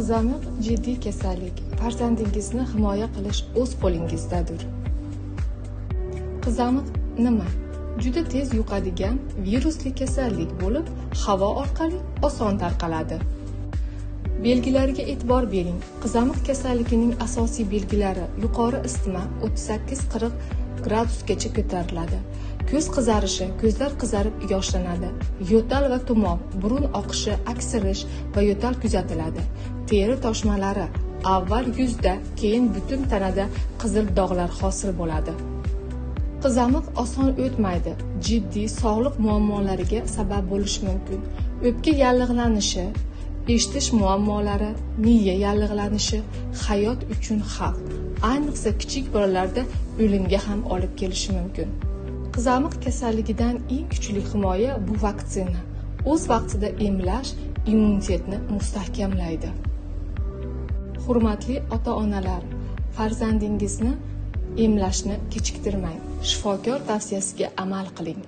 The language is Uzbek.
Qizamiq jiddiy kasallik. Farzandingizni himoya qilish o'z qo'lingizdadir. Qizamiq nima? Juda tez yuqadigan virusli kasallik bo'lib, havo orqali oson tarqaladi. Belgilariga e'tibor bering. Qizamiq kasalligining asosiy belgilari: yuqori isitma 38-40 gradusgacha ko'tariladi. Ko'z qizarishi, ko'zlar qizarib yoshlanadi. Yo'tal va tumov, burun oqishi, aksirish va yo'tal kuzatiladi. Teri toshmalari, avval yuzda, keyin butun tanada qizil dog'lar hosil bo'ladi. Qizamiq oson o'tmaydi, jiddiy sog'liq muammolariga sabab bo'lishi mumkin. O'pka yallig'lanishi, eshitish muammolari, miya yallig'lanishi, hayot uchun xavf, ayniqsa kichik bolalarda o'limga ham olib kelishi mumkin. Qizamiq kasalligidan eng kuchli himoya bu vaksina. O'z vaqtida emlash immunitetni mustahkamlaydi. Hurmatli ota-onalar, farzandingizni emlashni kechiktirmang. Shifokor tavsiyasiga amal qiling.